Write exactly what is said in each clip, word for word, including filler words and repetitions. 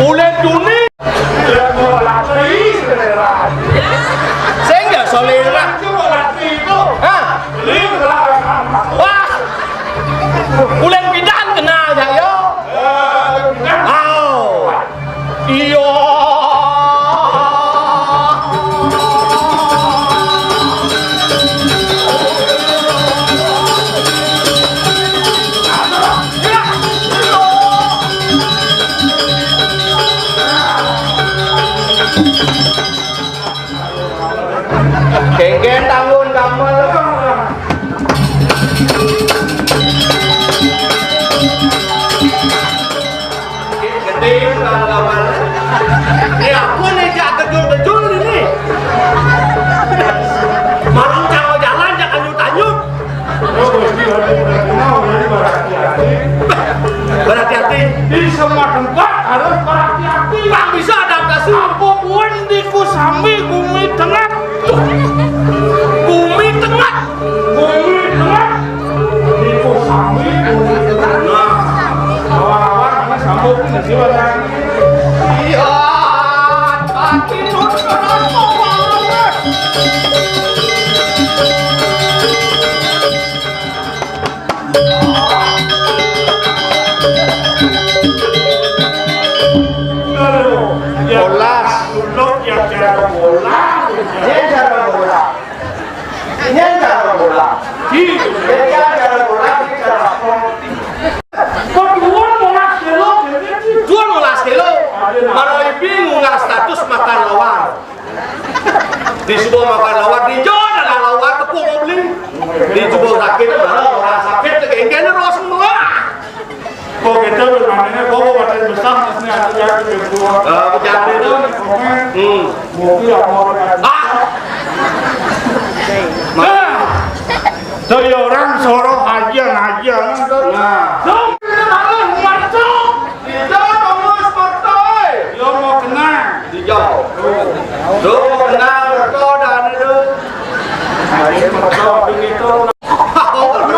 Ulen tuni. Sing ya selera. Hah? Wah. Ulen pidan kenal ya, yo. Au. Iya. Kéngkén tanggun gamel. Gedé bukan gamel. Ini aku nih, jak gejul-gejul ini. Malam cang jalan, jak anyut-anyut. Berhati-hati. Di semua tempat harus berhati-hati. Bang bisa adaptasi. Apa pun di Kusami Bumi Tengah. Bumi Tengah. Bumi Tengah. Di Kusami Bumi Tengah. Nah, kawan-kawan, ini sambung ini, silakan. Iya, hati nurut. Bolas. Duduk ya cara bola. Ini cara bola. Ini cara bola. Gitu. Jadi ya cara bola, ini cara sportif. Kok dua bolas kilo? Dua bolas kilo. Maroipi ngunggah status makan lawar. Di sebuah makan lawar, di Jawa ada lawar tepung beli. Di sebuah sakit, mana orang sakit, kayak gini, terus semua. Kok gitu, namanya, kok bukan besar, maksudnya, aku jadi ketua. Eh, aku jadi itu. Hmm. Ngopi apa orang? Ah! Nah, saya orang Soro aja, aja. Nah. Dong, kita harus masuk. Kita harus bertai. Yo mau kenal. Dijawab. Lu kenal mereka dan itu. Ayo, mereka begitu.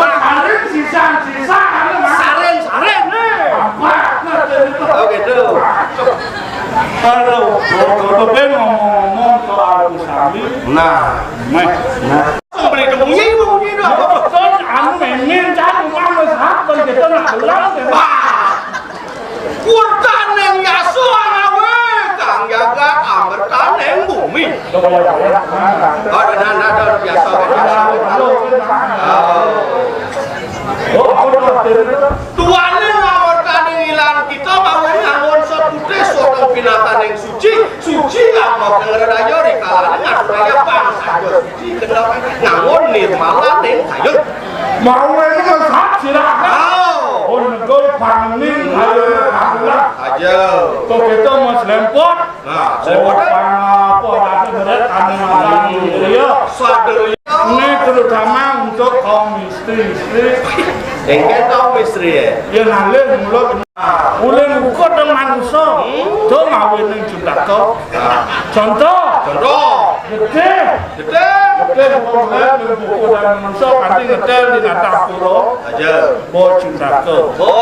Saring, sisan, sisan, anu, Mas. Saring, saring. Apa? Oh, gitu. Halo, Bang, ngomong-ngomong soal Kusami. Nah. Nah. Beri temunya, Ibu, ini dah. Betul, anu, memin, cari rumah, Mas, hak, dan kita nak gelang, ya. Wah. Kurtaning yasa angawé, kang jagat amretaning bumi. Ada nanda biasa, biasa. Tuaning amretaning ilang kita bangun nganggon sot putih, sot pinataning suci, suci amretaning raya, rikalaning aturaya bangsa. Nganggon nirmalaning kayun. Mau ini mesat silakan. Oh. Oh, negul pangning ayo kalah. Aja. Kok kita mau selempot? Nah, selempot. Oh, apa, apa, ada berat, ada masalah, iya. Sadar. Ini terutama untuk kaum istri, istri. Engké kaum istri ya. Ya nalih mulut. Ulun ukur dong manusa. Hmm. Dong ngawinin cutaka. Nah. Contoh. Contoh. Getih. Getih. Getih, pokoknya, dan buku dan manusia, nanti ngetel di natah pura. Aja. Bo cutaka. Bo,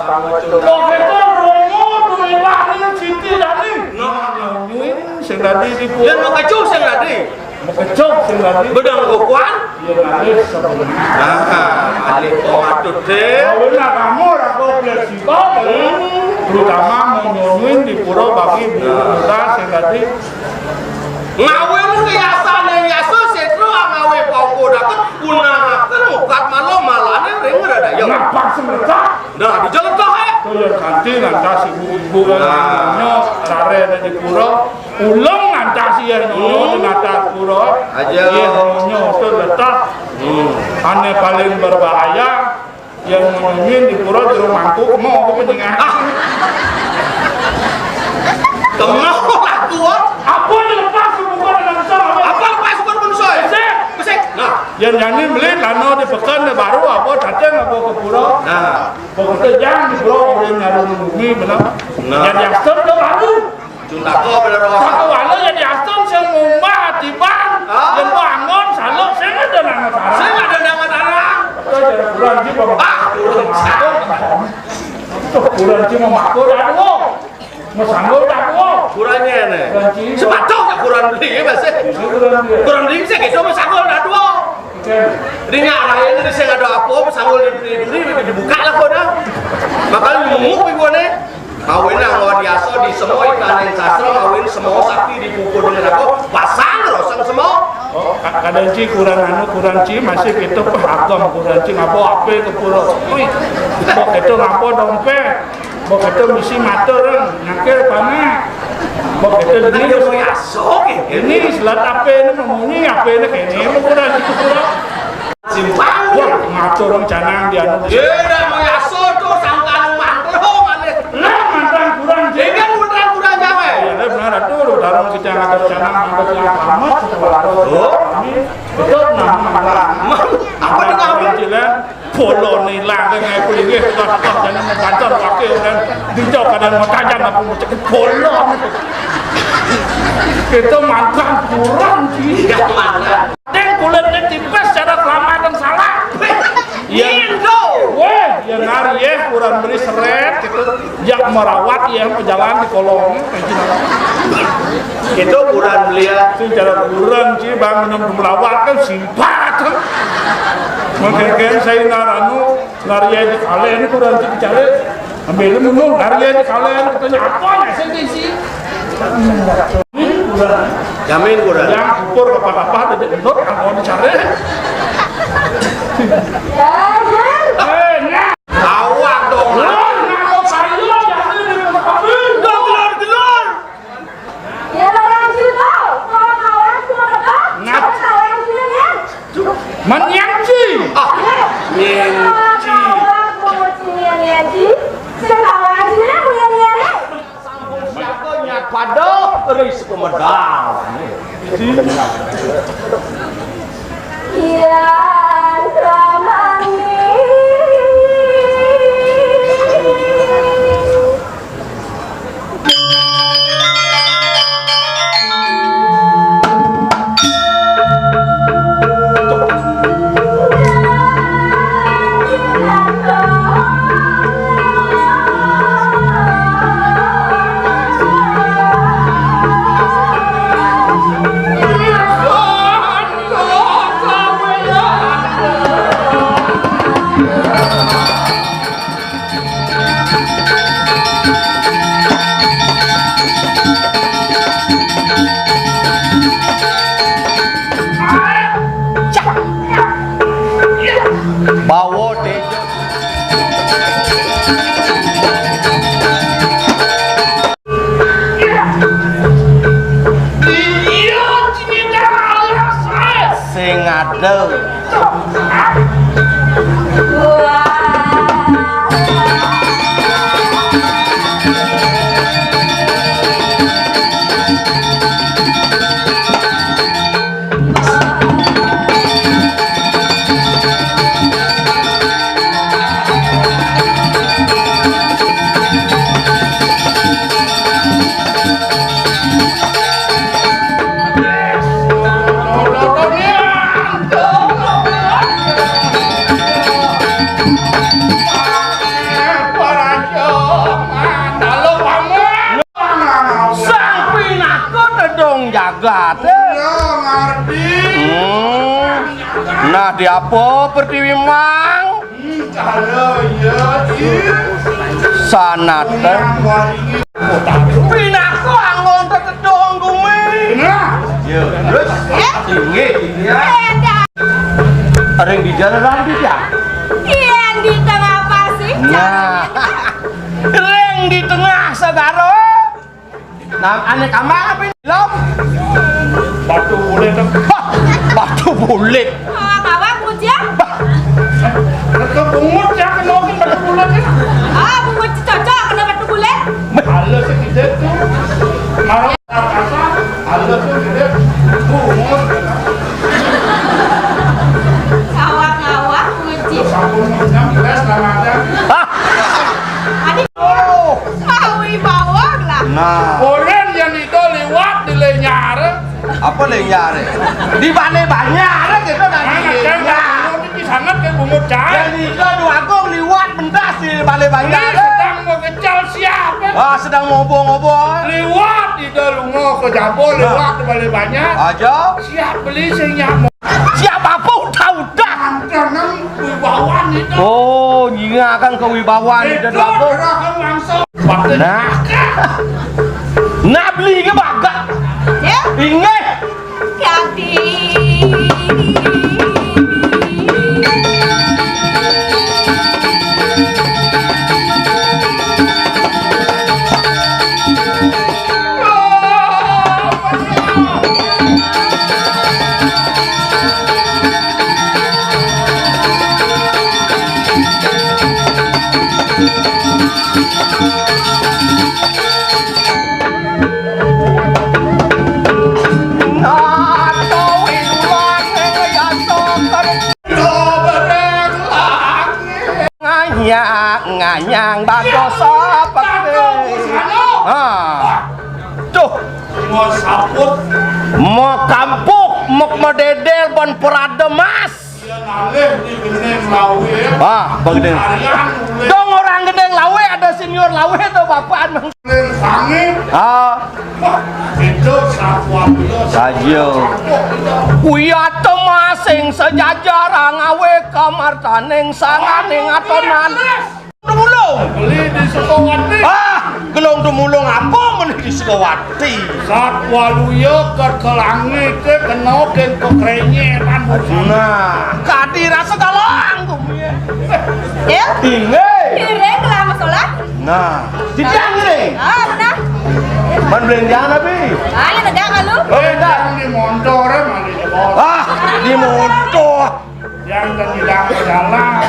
sama cutaka. Kok itu romo tuh ilang siti tadi? Nah. Nyunyuin sing tadi di pura. Dan mau kecuh sing tadi. Mau kecuh sing tadi. Bedang kokoan? Iya, tadi sebelum. Nah, alih komatut deh. Kalau nak kamu, ragu fleksibel, terutama mau nyunyuin di pura bagi buku muda sing tadi. Ngawé mu kiasan yang yasa, setro ngawé pangko dapat, gunahaken mukat malam malane ring radaya. Ngapa semetak? Nah, dijeletah, eh. Tuh, ya, kanti lantas ibu-ibu yang nanya, rare ada di pura, ulung lantas ya nyonya di natah pura. Aja. Iya, nyonya tuh letah. Hmm. Ane paling berbahaya, yang ngomongin di pura jero mangkuk, mau apa penjengah? Ah. Kemau laku, ah. Apa yang lepas ke bukan manusia? Apa lepas bukan manusia? Besik. Besik. Nah. Yang nyanyi beli lano di pekan di baru apa datang apa ke pura. Nah. Pokoknya jangan di pura orang nyari bumi benar. Nah. Yang diastem ke baru. Cutaka bener. Satu wala yang diastem sing mumbah tiban. Ah. Yang bangun saluk sing ada nama tarang. Sing ada nama tarang. Itu jadi kurang sih, Bang. Ah, kurang. Kurang sih mau makul, aduh. Masanggul dah tua. Kurangnya nih. Sepatok ya kurang beli ya, Mas. Kurang beli. Kurang beli bisa gitu, masanggul dah tua. Ini arahnya ini sing ada apa, masanggul di, di, di, dibuka lah kok dah. Makanya ngomong ibu nih. Kawin nang luar biasa di semua ikan yang sastra, kawin semua sakti dipupur dengan apa? Pasang terus semua. Oh, ka-, kadang ci kurang anu, kurang ci masih kita pahagam, kurang ci ngapa apa ke pulau. Wih, kok kita ngapa dompet? Kok kita misi mata orang nyakir panas. Kok kita ini mau yasok ini selat apa ini, memunyi apa ini, kayak ini mau kurang ci kurang. Simpang. Wah, ngatur orang canang di anu. Ya udah mau yasok tuh sangkan mantel ho malih. Lah mantel kurang ci. Ini kan mantel kurang jawe. Ya, lah benar tuh, lu taruh kita ngatur canang, ngatur yang amat. Oh. Kami itu nama mantel. Apa nih kami? Cilen, polo nih lah, kayak kulit gitu. Jadi mau kantor pakai orang. Dicok kadang mau tajam apa mau cek polo. Kita mantel kurang ci. Iya, mantel. Ding kulitnya tipis, cara kelamatan salah. Iya. Indo. Weh, ya nari ya, kurang beli seret gitu. Jak merawat ya, pejalan di kolong. Itu kurang beli ya. Itu cara kurang sih, bang, minum melawat kan simpat. Mungkin kan saya naranu, nari ya di kalian kurang sih dicari. Ambil minum, nari ya di kalian katanya apa ya sih sih. Jamin kurang. Yang ukur apa-apa ada di endut, kalau dicari. Eh, nah. Awak dong. Lah, nah, kok saya jadi di tempat ini? Gelor, gelor. Ya, orang situ, kawan-kawan semua dekat. Nah. Kawan-kawan sini, ya. Manyanci. Ah, nyanci. Kawan-kawan mau sini, nyanci. Kawan-kawan sini, mau nyanyi. Sampun siaga nyat pada ris pemedal. Iya, ramani. Bawa tejo. Iya, sing ada. Sang pinaka tedong jagat. Ya, ngerti. Hmm. Nah, di apa pertiwi mang? Hmm, kalau iya, iya. Sanate. Pinaka anggon tetedong gumi. Nah. Ya, terus? Ya. Inggih. Ya. Ada yang di jalan rambut ya? Iya, di tengah pasir. Nah. Ring di tengah segara. Nah, ane kamar apa ini? Lom. Batu bulit. Hah, batu bulit. Kawan-kawan, puji ya? Batu bungut ya, kena mungkin batu bulit ya. Ah, bungut cocok kena batu bulit. Halus sih gitu tuh. Kalau kata halus tuh gitu. Bungut. Ngawak-ngawak, puji. Sampun nyam, beres, lah ada. Hah? Adik. Oh. Awi bawang lah. Nah. Orang yang itu liwat di lenyar. Apa lenyar? Di Bale Banjar gitu nanti. Nah, kan lenyar. Bungut itu sangat kayak bungut cai. Yang itu Agung liwat pentas di Bale Banjar. Ini sedang mau ngecal Siap, ya? Ah, sedang ngobrol-ngobrol. Liwat, ida lunga ka jaba, liwat ka Balai Banjar. Aja. Siap beli sing nyak mo-, siap apa udah-udah. Angkanan wibawan ida. Oh, nyingakan kewibawan ida. Ida dua apa? Gerah mangsa. Nah. Nah, beli ke bagak. Ya? Inggih. Nganyang, nganyang bagus apa ke? Ha. Tuh. Mau saput. Mau kampuh, mau mededel, bon perada mas. Yen alih di Gending Lawe. Ah, Bang Gending. Harian nulis. Dong orang Gending Lawe ada senior Lawe tuh bapak emang. Gending Sangit. Ah. Wah, itu sapua itu. Saja. Sapua itu. Kuya temasing sejajar ngawe kamar taning sanganing atonan. Mulung. Beli di Sukawati. Ah, gelung tumulung apa men di Sukawati? Sat waluya ket kelangi ke kena ken kekrenyetan. Nah, kadi rasa galang tu. Ya? Inggih. Kira kelama sekolah? Nah, tidak ngiring. Ah, benar. Man belenjang tapi. Ah, ya negak kalu. Oh, tidak. Di montor, eh, mari di montor. Ah, di montor. Yang tengidang jalan,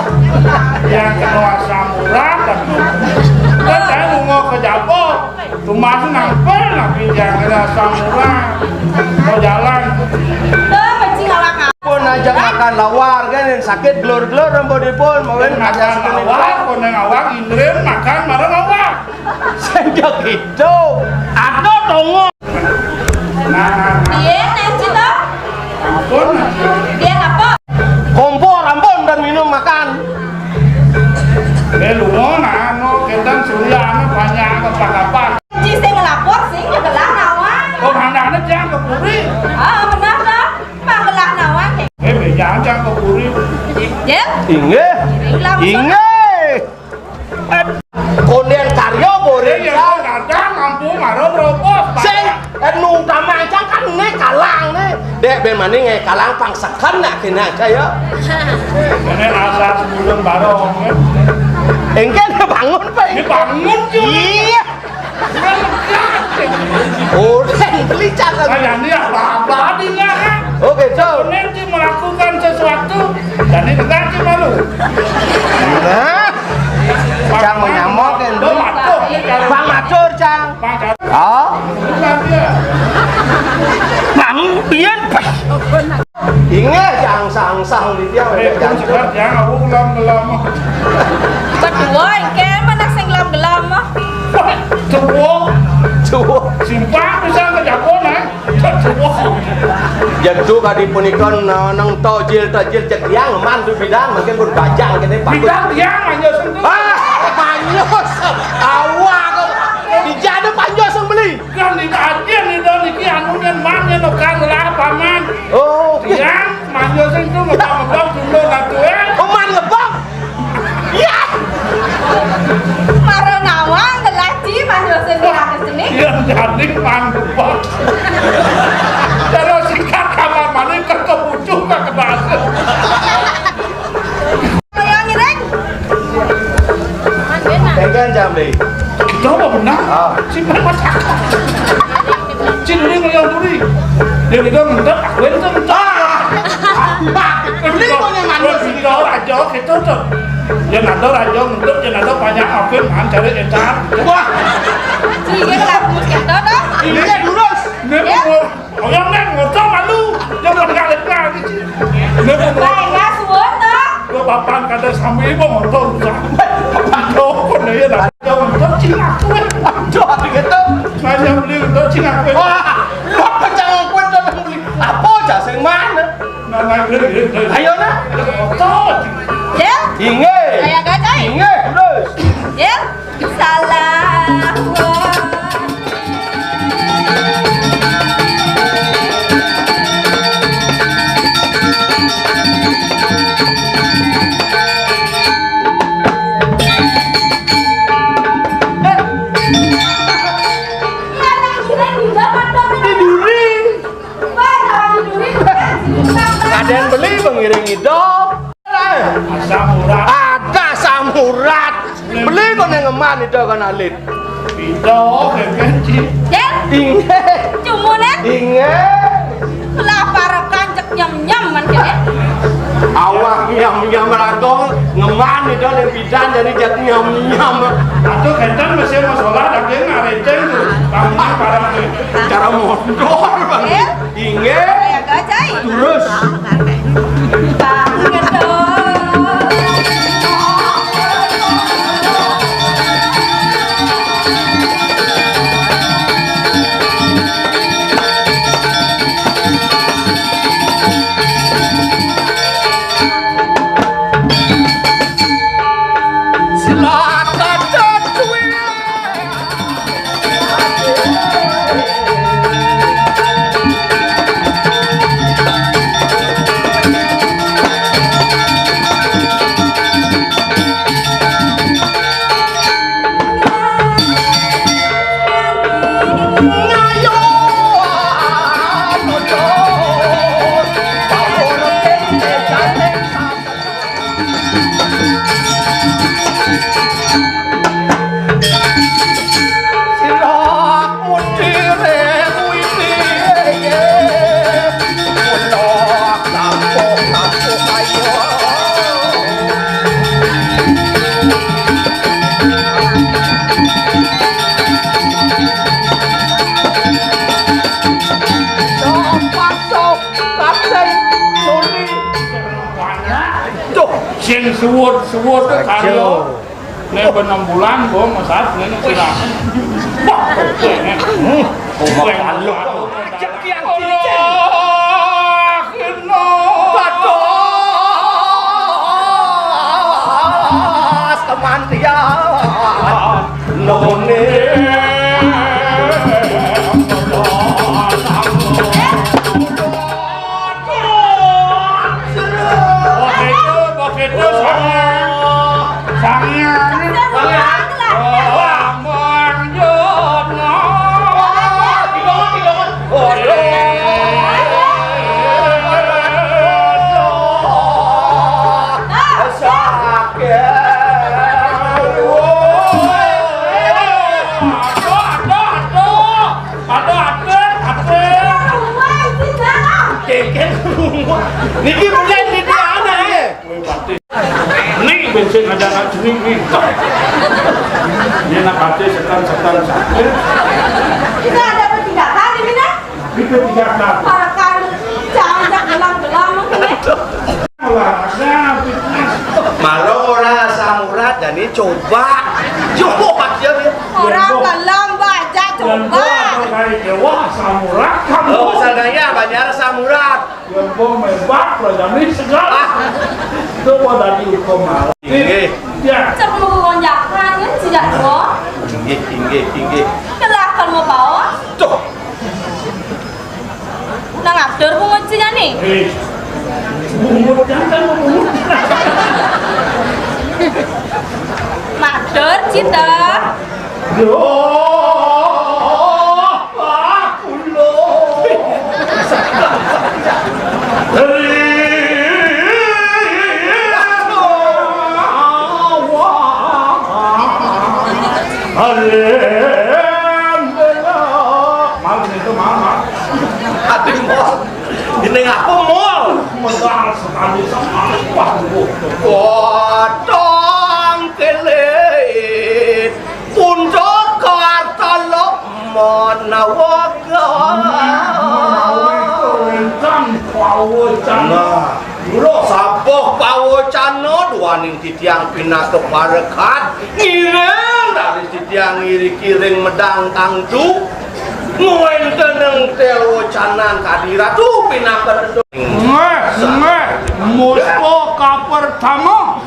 yang kena asam urat, kan saya lunga ke Jaba, tumbas nampil, tapi yang kena asam urat, mau jalan. Tuh, kencing awak. Pun ajak makan lawar, kan, yang sakit gelor-gelor, rambut di pun, mau kan, makan ajak lawar, pun yang awak, indrin, makan, marah lawar. Sejak itu, ada tongo. Nah. Biyen nang cita. Ampun. Biyen apa? Kompor, ampun, dan minum, makan. Eh, lunga, nah, anu, ketan surya, anu, banyak, apa-apa. Ci sing ngelapor, sing nyebelah nawang. Oh, handane jang ke puri. Ah, benar, dah. Mang belah nawang. Eh, bejaan jang ke puri. Ya? Inggih. Inggih. Konden karya, Borin. Iya, kadang ampun, marung robos. Sing, eh, nu utama cang kan ne kalang ne. Dek, ben mani nge kalang pang seken nak kena aja ya. Ini asal sebelum barong, ya. Engke ne bangun, Pak. Ini bangun, cuy. Iya. Oh, beli cang kan. Kayak ini apa-apa, dia, kan? Oke, so. Nanti melakukan sesuatu, jadi nanti malu. Nah. Cang menyamok, kan? Bang Matur, Cang. Oh. Mang, pian, Pak. Inggih, angsah-angsah di dia. Eh, aku sekat, ya, aku gelam-gelam. Kedua, engke mana sing gelam-gelam, ah? Wah, cowok. Cowok. Simpang bisa ke Jabon, eh? Cowok. Jadu kadi punika, nang tojil-tojil cek yang man tu bidan, mungkin pun bajang kene bagus. Bidan yang manjus itu. Ah, manjus. Awak. Dijadu panjus yang beli. Kan di kajian itu niki anu nyen man nyen okan lah paman. Oh. Yang manjus itu ngebang-ngebang dulu natu, eh. Oh, man ngebang. Ya. Mara nawang lelaci manjus itu harus seni. Yang jadi man ngebang. Terus sikat kamar mandi ke kebucu ke kebas. Kaya ngiring. Enggan jam deh. Kita apa benar? Ah. Simpan masak. Cin ini ngayang duri. Dia kita ngentep, aku itu ngentep. Ah. Ini mau yang mana sih? Kita raja, kita tuh. Dia nado raja ngentep, dia nado banyak apin, man cari etan. Wah. Iya, kita mus kita tuh. Ini durus. Ini ya. Orang nek ngocok malu, dia belum kali kali. Ini pun. Baik, ya, suwun, toh. Gua papan kada sambil ibu ngocok, susah. Ngocok, pun dia dah. Dia ngocok, cing aku, eh. Aduh, apa gitu? Saya beli ngocok, cing aku, eh. Wah, apa jangan kue dalam beli? Apa, jas yang mana? Nah, nah, beli, beli, beli. Ayo, nah. Ngocok. Ya? Inggih. Kayak gajah, ya? Inggih, terus. Ya? Salah. Di duri. Kadén beli pengiring Ida. Asam urat. Ada asam urat. Beli kok nang ngeman Ida kan alit. Ida, kéngkén, Ci. Inggih. Cumune? Inggih. Lapar kan cek nyem-nyem man kéné. Awak nyem-nyem raga ngeman Ida ning bidan jani jek nyem-nyem. Atuh kénten mesti masalah daging ngarécéng tuh. Bangun barang tuh. Cara mondor, Bang. Inggih. Kaya gajah. Terus. Banget dong. Sing suwud-suwud karya. Nek ben enam bulan, gua mesat ngene sirah. Wah, hmm. Gua malu. Cekian Allah, kena. Batos kemantian. Lone. Begitu, begitu, sangat. Sangat. Sangat. Wah, lanjut, no. Sakit. Aduh, aduh, aduh. Aduh, aduh, aduh. Kéngkén rumah. Niki beli di mana, eh? Nih, bensin ada anak jenik nih. Ini anak ati setan-setan sakit. Kita ada pertigaan ini, nah. Kita tidak tahu. Para kali, jangan gelang-gelang, ini. Olahraga, fitness. Malah ora asam urat, jani coba. Coba, Pak, ya. Ora gelem, Mbak, aja coba. Yen kok kayak Jawa, asam urat, kamu. Oh, sanaya banyak asam urat. Yen kok mebak, lah, jani segar. Ah. Coba tadi hukum malam. Inggih. Ya. Cek mau lonjakan, kan, sejak dua. Inggih, inggih, inggih. Telah kalau mau bawa. Tuh. Nang abdur pungut sing jani. Eh, pungut jangan pungut. Matur, Cinta. Yo, aku lo. Alhamdulillah. Malam itu malam. Ati mol. Jeneng apa mol? Megang sekali sama. Wah, gua. Potong kelit. Untuk kata lo menawakan. Menawi kawéntan pawécan. Nah, kula sabuh pawécana duaning titiang pinaka parekat ngiring dari titiang ngiri kiring medang tangtu. Ngwéntenang tél wacanan kadi ratu pinaka tetu. Nggih, nggih. Muspa kapertama.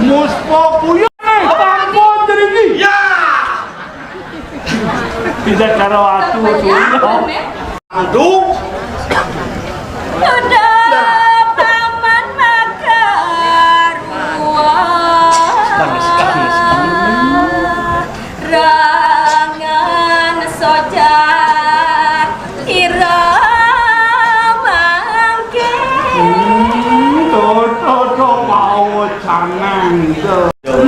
Muspa kuya. Apa ampun terjadi? Ya. Bisa cara waktu tuh. Aduh. Sudah paman maka ruang. Rangan soja. Paman,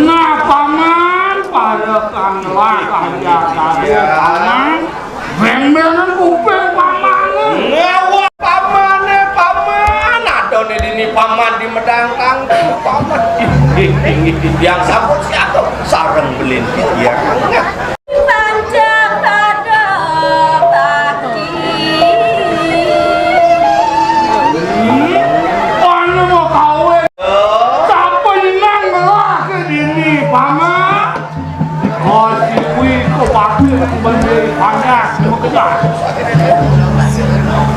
nah, Paman, pada kang lah kaya kaya, Paman. Bembengan kuping Pamane. Ngawak Pamane, Paman. Adone dini Paman di medang kangkung, Paman. Inggih, inggih, titiang sampun siap sareng belintik ya. Panjang pada bakti. Anu mau kawin. Sapa nyenang ngelah ke dini, Paman? Oh, si kuwi kok bakti bendiri panas, mau kejar.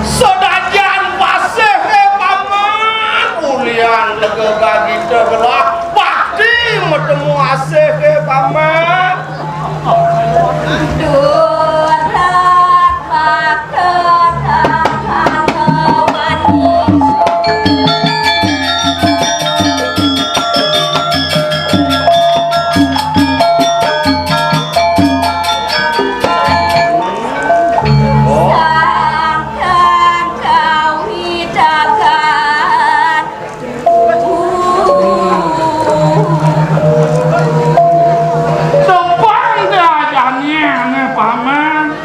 Sedajan pasih, eh, Paman. Ulian lega gagita gelah bakti metemu asih, eh, Paman. Durat maka tangkal manis. Sangkan kawidakan. Tepang diajane ane Paman.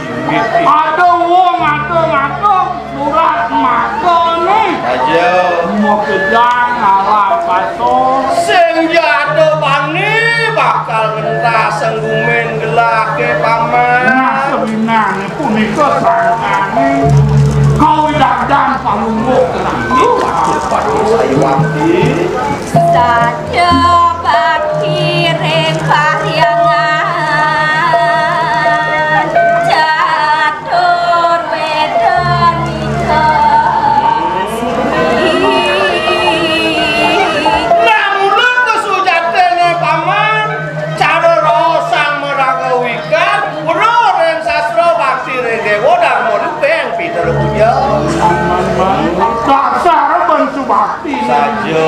Ada wong ada ngatur surat mata ne. Aja. Mau kejang ngalap kaso. Sing jatuh bani bakal ngentas senggumin gelah ke Paman. Nah, sebenarnya punika sangkane kawidakan palungguh tenang. Waduh, waduh, ayo, Wati. Saja bakti ring parhyangan, catur weda nika. Nah, mula kesujatene Paman, cara roh sang maraga wikan, weruh ring sastra bakti ring dewa dharma lubeng Piter Puja. Dasar ben subakti. Saja.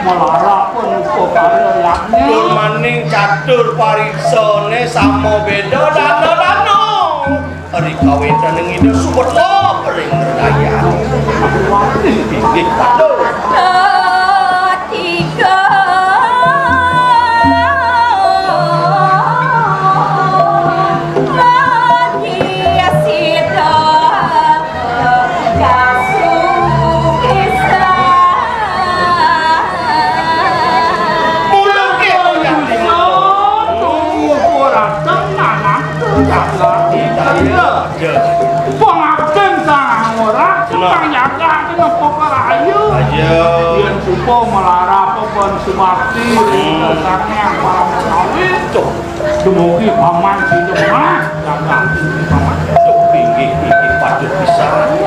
Malarapun upakara yadnya. Tur maning catur pariksane sama beda dana-dana. Ari kawitan ing Ida suwetla ring Nerdaya. Inggih, aduh. Ketiga. Lagi sida. Pangabden sang ora, tukang jaga kena pokok ayu. Ayo. Yen suka melarap pun subakti, hmm, ring sang yang para menawi. Tuh. Dumugi Paman sida mah, gagal Paman. Aduh, inggih, inggih, patut pisan.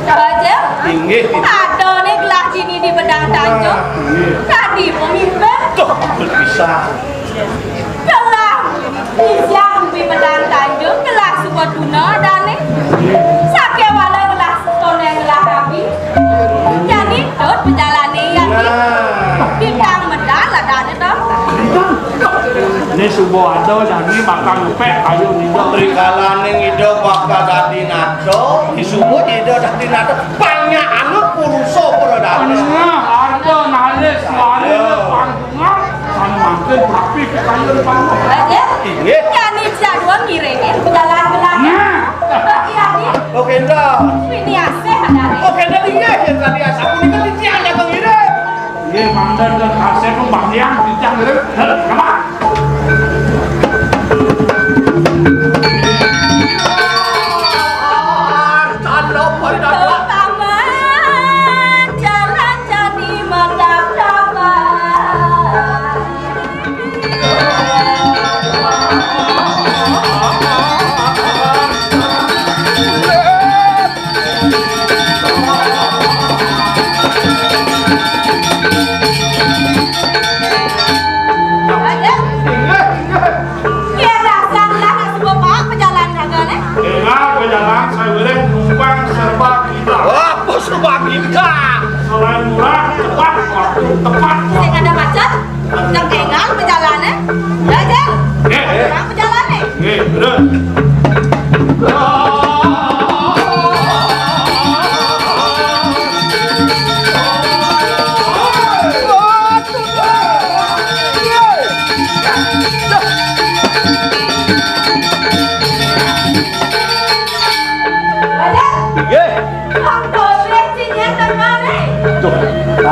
Raja, inggih, inggih. Adané gelah dini di Bedang Tanjung. Nah, inggih. Dadi pemimpin. Duh, patut pisan. Gelah titiang di Bedang Tanjung, gelah suba tuna dané. Inggih. Sakéwala gelah Toné ngelah rabi. Jani, Dut, pejalané, ya, Dut. Nah. Bintang medal adané, to. Né suba ada, jani bakal ngepek kayu nida. Rikalané ngida bakal dadi nada, di suba ida dadi nada. Banyak anut purusa pradana. Nah, ada nalis, suara, ya, panggungan. Sane mangkin rapi kekayun panggung. Raden, inggih. Jani bisa dua ngiringin pejalan gelah. Nah. Bagi adi. Oke, Ndang. Ini asih adané. Oke, Ndang, inggih. Yen tadi asapunika titiang jaga ngiring. Nggih, mangda Ndang asih pun bang yang titiang ngiring. Heh, apa? Tanda pada Paman, jalan jadi matang dapat. Yen rasan lah nak suba paak pejalan ragané. Énggal pejalan sawiréh numpang serba kita. Wah, apa serba kita? Selain murah, tepat waktu, tepat waktu. Sing ada macet, cang énggal pejalané. Ya, Jeng? Nggih. Énggal pejalané. Nggih, bener.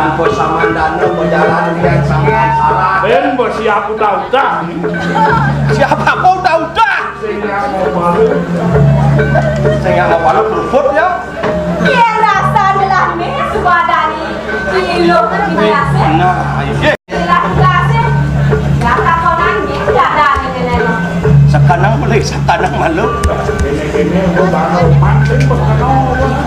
Tanpa samandana berjalan dengan sangat salah. Ben, bos, siapa tahu dah? Siapa kau tahu dah? Sing nggak mau malu. Sing nggak mau malu, berbuat ya. Yén rasa adalah nih, suba dari kilo ke biasa. Nah, ayo, ye. Jelas-jelas, ya. Yang takonan, ya, tidak ada, gitu, nih. Sekarang boleh, sekarang malu. Ini, ini, gua bangun, mancing, berkenal, gua.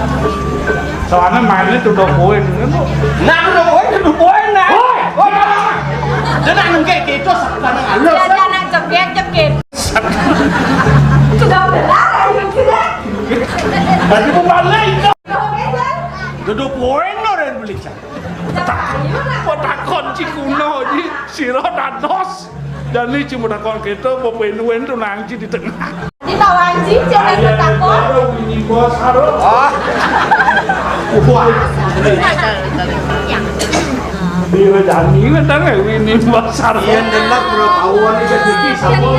Soalnya mainnya tuh udah poin, kan, tuh. Nah, udah poin, udah poin, nah. Woi! Woi, dia nak nengke gitu, sekarang malu. Dia, dia nak joget, joget. Sudah benar, ayo, sudah. Tadi mau balik, kok. Duduk poin lo dari beli, Cak. Petakon cikuno ji, sira dados. Jani cuma takon kita, apa penuen tu nang ji di tengah. Di tawang ji, jangan petakon. Ini bos harus. Ah. Wah. Iya, jani kan tang, eh, ini pasar. Iya, delok, bro, kawan ini jadi sama.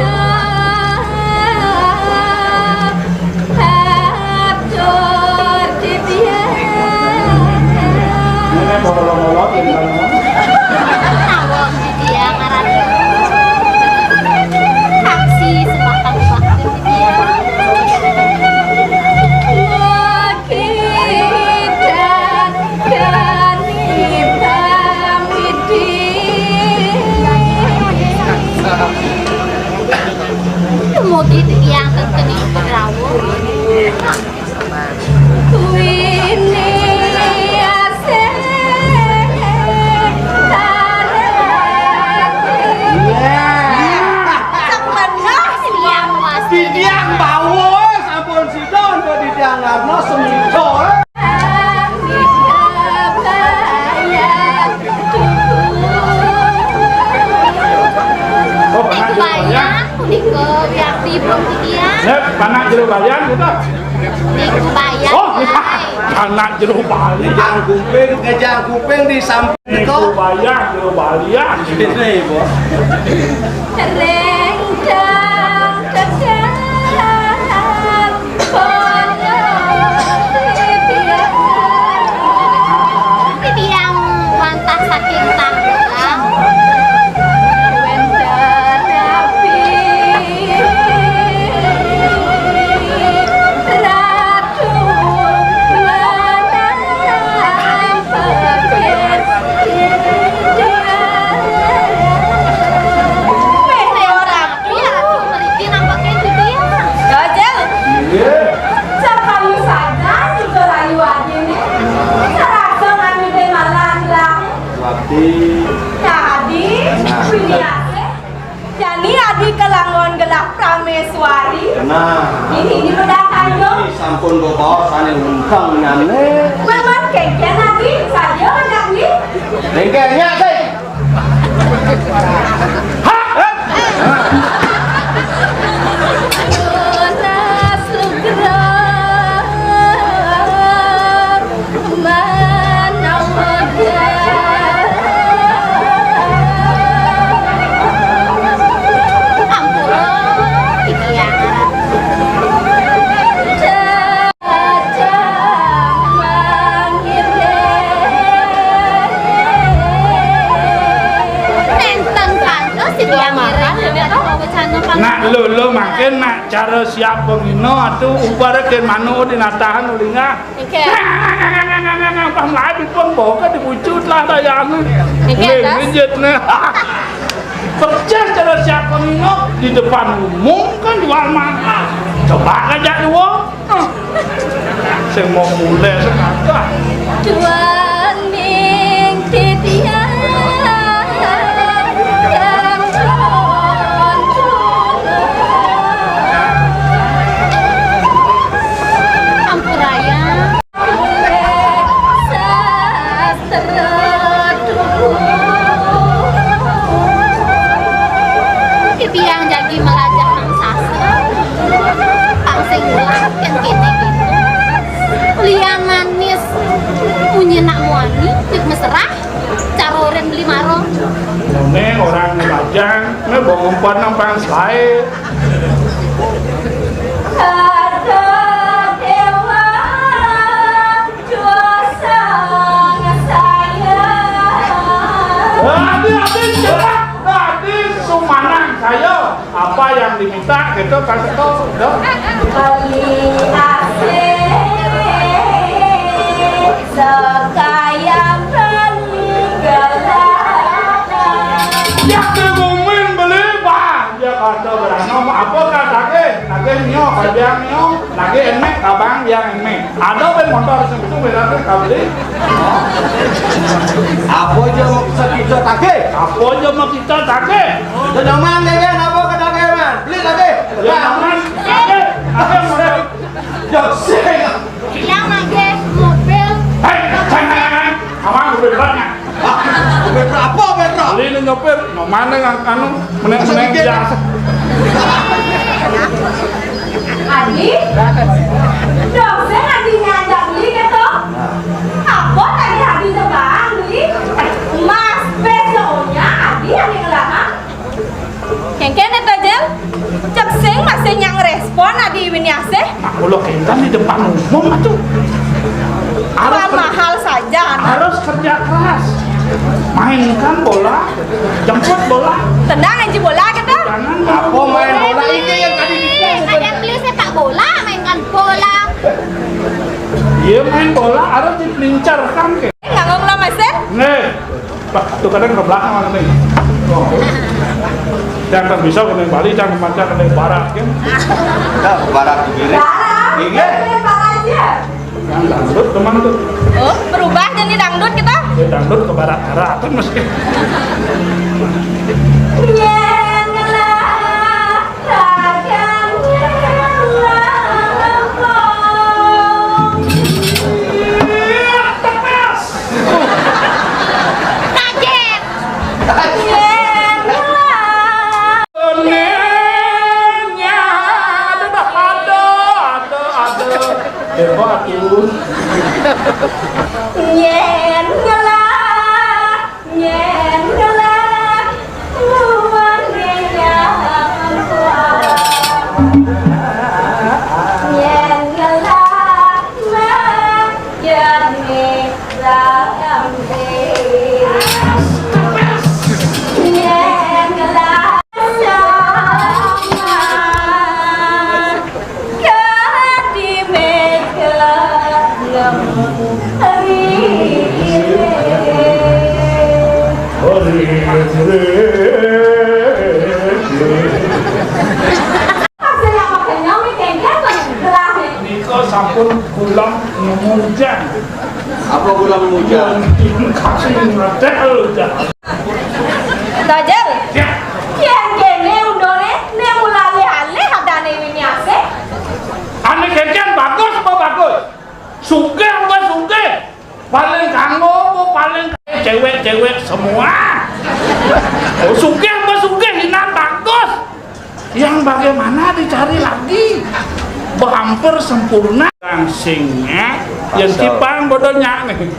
Hatur titiang. Ini kan ngolok-ngolok, ini kan. Tawon titiang, aran. Aksi sebatang bakti titiang. Kita Dumugi titiang ten keni rawuh. Kuwi ni asih. Sebenah titiang, Mas. Titiang bawus, ampun sida, kok titiang ngarno sendika, eh. Oh, panak jero bayang, punika wiakti pun titiang. Nggih, panak jero bayang, gitu. Niku bayang. Oh, panak jero bayang. Gejang kuping, gejang kuping di samping. Niku bayang, jero bayang. Ini, Bos. Ring dang dang. Titiang wantah saking Tangerang. Wénten nabi Ratu Manang Pekir. Iya, Ratu mriki nampake titiang. Gajel. Iya. Sapayu saja juga layu adine. Sarasa nganyude malan lah. Wati. Tadi, nah. Winiase. Jani adi kelangon gelah Prameswari. Nah. Ini, ini bedak ayo. Ini sampun bawa sane untang nyane. Maman kengken adi, saja bedak ni. Kengkennya, sih. Nenten kantos titiang ngiring. Nak lolo makin nak cara siap pengino atuh ubarakin manuk di natahan ulingah. Oke. Pas mlayu pun boga dibucut lah dayane. Oke, ning das. Minjit nih. Persis cara siap pengino di depan umum kan jual mahal. Coba aja dua. Sing mau mulai sekagak. Duaning titiang sampun tulung. Ampuraya. Sastra tuhu. Titiang jagi melajah nang sastra. Pang sing ulah kan kene gitu. Liang manis munyi nak muani, cek mesra, caroren beli maro. Ini orang melajah, ini bawa umpan nang pang selae. Ada dewa. Dosa saya Kasih tahu, dah. Beli asik, sekaya beli gelang. Ya, dia ngomongin beli, Pak. Dia kata beranom, apa kah tagih? Tagih nio, kabiang nio. Tagih emek, kabang biang emek. Ada ben motor sing itu beda ke kabeli. Apa aja mau kita tagih? Apa aja mau kita tagih? Itu nyaman deh, kan? Apa ke tagih, man? Beli tagih. Ya, nyaman. Tagih. Tagih, motor. Yo, sing. Yang lagi mobil. Hei, jangan, jangan, jangan. Aman, udah beratnya. Ah, udah berapa, udah berapa? Beli ini nyopir, mau mana yang anu, meneng-meneng biasa. Adi? Dong, saya Adi ngajak beli gitu. Apa tadi Adi nyebang beli? Mas, besoknya Adi yang ngelarang. Kéngkén to, Jel? Cék sing masih nyak ngrespon adi wini asih. Nah, kalau kéngkén di depan umum atuh. Harus ker-, mahal saja, anak. Harus kerja keras. Mainkan bola, jemput bola. Tendang aja bola kita. Jangan apa main bola ini yang tadi dibilang. Ada beli sepak bola, mainkan bola. Iya, main bola harus dipelincarkan, ke. Nggak ngomong lah, Mas, ya? Nih. Pak, tuh kadang ke belakang nih. Oh. Yang kan bisa kena Bali, jangan macam kena barat kan. Nah, barat kiri. Barat. Iya. Barat aja. Yang dangdut teman tuh. Oh, berubah jadi dangdut kita? Ya, dangdut ke barat, barat kan mesti. Yang lah. Hebat tuh. Yen ngelah, yen ngelah, luar biasa. Yen ngelah, yen ngelah, yen ngelah. Nika sampun kula ngujang. Apa kula ngujang? Kasih ngadel, Jang. Tojel. Ya. Yén kéné undone, né mula alih-alih adane wini asih. Ane kéngkén bagus apa bagus? Sugih apa sugih? Paling kanggo apa paling cewek-cewek semua? Oh, sugih apa sugih, inan bagus. Yang bagaimana dicari lagi? Hampir sempurna. Langsingnya yang cipang bodohnya nih.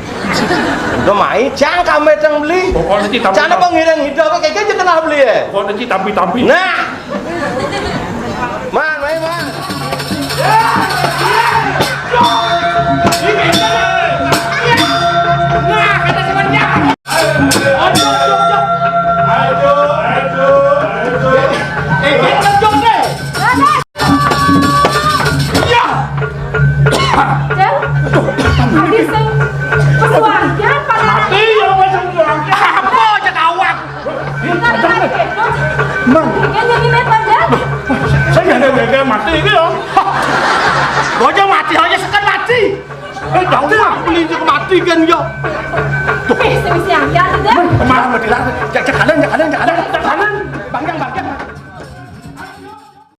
Udah mai, cang kame teng beli. Pokoknya ci tampi-tampi. Cana pengiring hidup, kayak gitu kenal beli ya? Pokoknya ci tampi-tampi. Nah. Man, mai, man. Nah, kata sebenarnya. Aduh, aduh, aduh. Aduh, aduh, aduh. Eh, kita jom deh. Iya. Jeng, adi sing pesuarga, pada mati ya, wes pesuarga. Apa aja kawat? Mang. Kan jadi meter, Jeng. Saya ada gagal mati ini ya. Bocah mati aja sekan mati. Eh, jauh lah, beli itu mati kan ya. Eh, sing siang ya, Jeng. Mang, mati lah. Cek, cek,